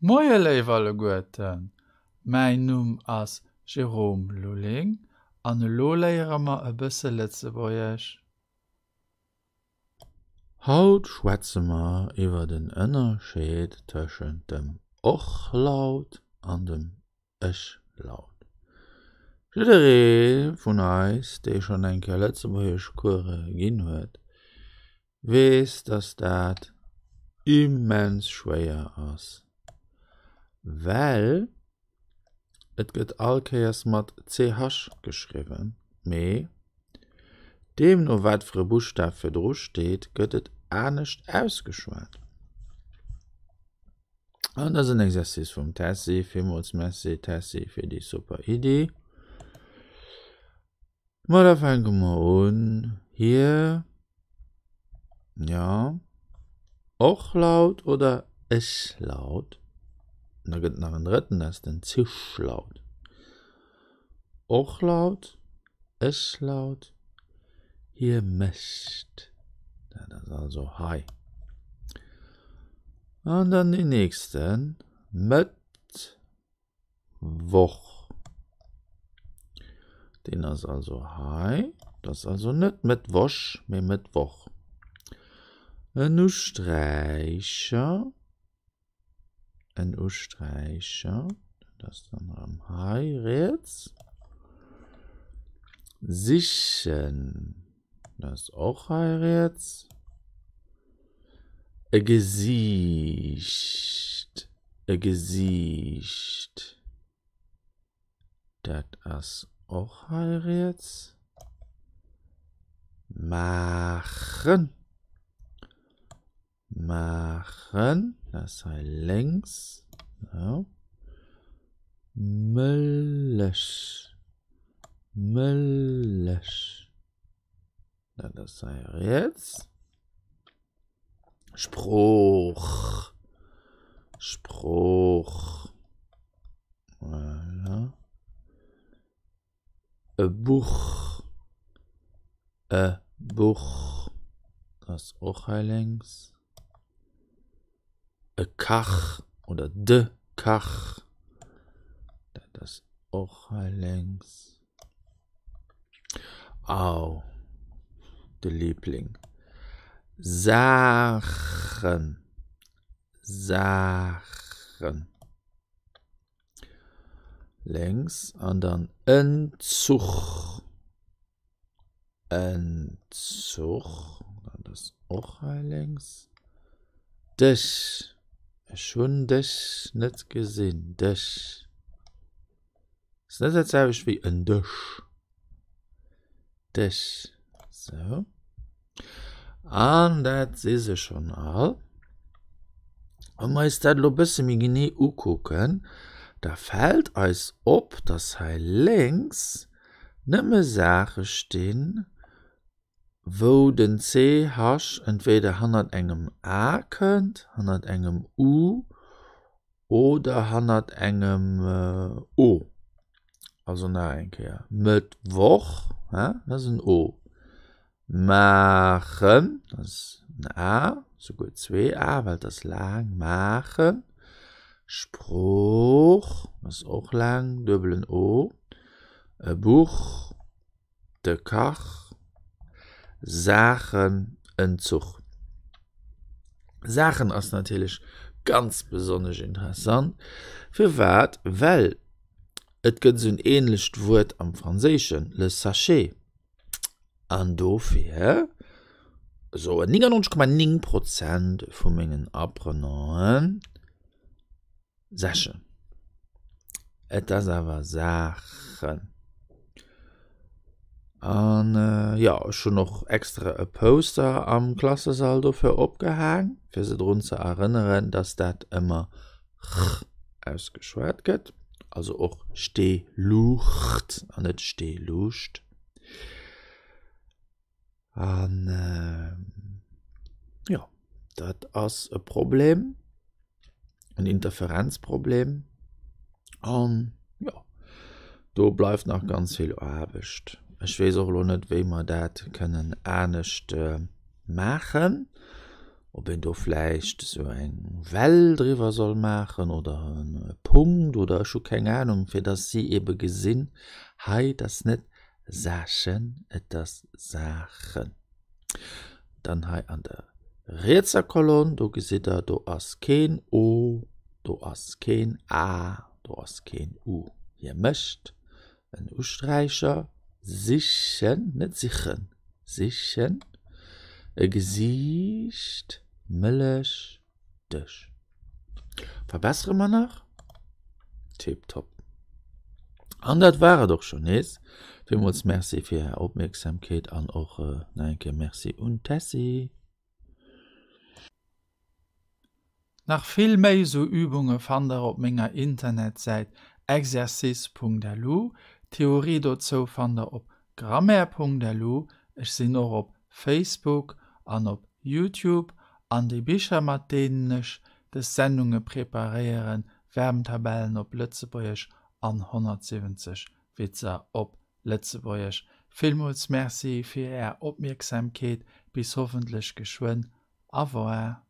Moie léif alleguerten, mäin Numm ass Jérôme Lulling an elo léiere mer e bësse Lëtzebuergesch. Haut schwätze mer iwwer den Ënnerscheed tëschent dem Och-Laut an dem Ech-Laut. Jidderee vun eis, dee schonn eng Kéier Lëtzebuergeschcourse ginn huet, weess, dass dat immens schwéier ass, well et gëtt all Kéiers mat ch geschriwwen, mee deemno wat fir e Buschtaf virdru steet, gëtt et anescht ausgeschwat. An dat ass en Exercice vum Tessy. Villmools Merci Tessy fir déi super Iddi. Ma da fänke mer un. Hir, jo, Och-Laut oder Ech-Laut. An da gëtt et nach en drëtten, dat ass den Zischlaut. Och-Laut, Ech-Laut, hie mécht. Dat ass also hei. An dann deen nächsten, Mëtt. Woch. Deen ass also hei. Dat ass also net Mëttwoch, mee Mëttwoch. En Usträicher. En Usträicher. Dat ass dann erëm hei riets. Sichen. Dat ass och hei riets. E Gesiicht, e Gesiicht. Dat ass och hei riets. Maachen, maachen, dat ass hei lénks. Sou. Mëllech, Mëllech. Dat ass hei riets. Sprooch, Sprooch. Voilà. E Buch, e Buch. Dat ass och hei lénks. E Kach oder de Kach. Dat ass och hei lénks. Au, de Liebling. Saachen, Saachen. Lénks an dann en Zuch, en Zuch, dat ass och hei lénks. Dech, ech hunn dech net gesinn, dech. Ass net dat selwecht wéi en Dësch. Dech. Sou. An dat si se schonn all. Wa mer eis dat elo e bësse méi genee ukucken, da fält eis op, dass hei lénks nëmme Saache stinn, wou den CH entweder hannert engem A kënnt, hannert engem U oder hannert engem O. Also nach eng Kéier, Mëttwoch, dat ass en O. Maachen, dat ass en A, souguer zwee A, well et ass laang, maachen. Sprooch, dat ass och laang, duebelen O. E Buch. De Kach, Saachen, en Zuch. Saachen ass natierlech ganz besonnesch interessant. Firwat? Well et gëtt esou en änlecht Wuert am Franséischen, le sachet. An dofir soen 99,9 Prozent vu mengen Apprenanten, Sächen. Et ass awer Saachen. An jo, ech hunn och extra e Poster am Klassesall dofir opgehaang, fir se drun ze erënneren, dass dat ëmmer ch ausgeschwat gëtt, also och Steeluucht an net Steeluucht. An jo, dat ass e Problem, en Interferenzproblem. An jo, do bleift nach ganz vill Aarbecht. Ech weess och elo net, wéi mer dat kënnen anescht maachen. Ob een do vläicht esou eng Well driwwer soll maachen oder e Punkt oder ech hu keng Anung, fir datt si ebe gesinn, hei, et ass net Saachen, et ass Saachen. Dann hei an der rietser Kolonn, do gesitt Der, do ass keen O, do ass keen A, do ass keen U. Hie mécht en Usträicher, sichen, net sichen, sichen, e Gesiicht, Mëllech, Dësch. Verbessere mer nach. Tiptop. An dat war et och schonn nees. Villmools Merci fir Är Opmierksamkeet an och nach eng Kéier Merci un d'Tessy. Nach vill méi sou Übunge fannt der op menger Internetsäit exercice.lu. D'Theorie dozou fannt der op grammaire.lu. Ech sinn och op Facebook an op Youtube an déi Bicher mat deenen ech des Sendunge preparéieren, Verbntabellen op Lëtzebuergesch an 170 Witzer op Lëtzebuergesch. Villmools Merci fir är Opmierksamkeet, bis hoffentlech geschwënn. Au revoir.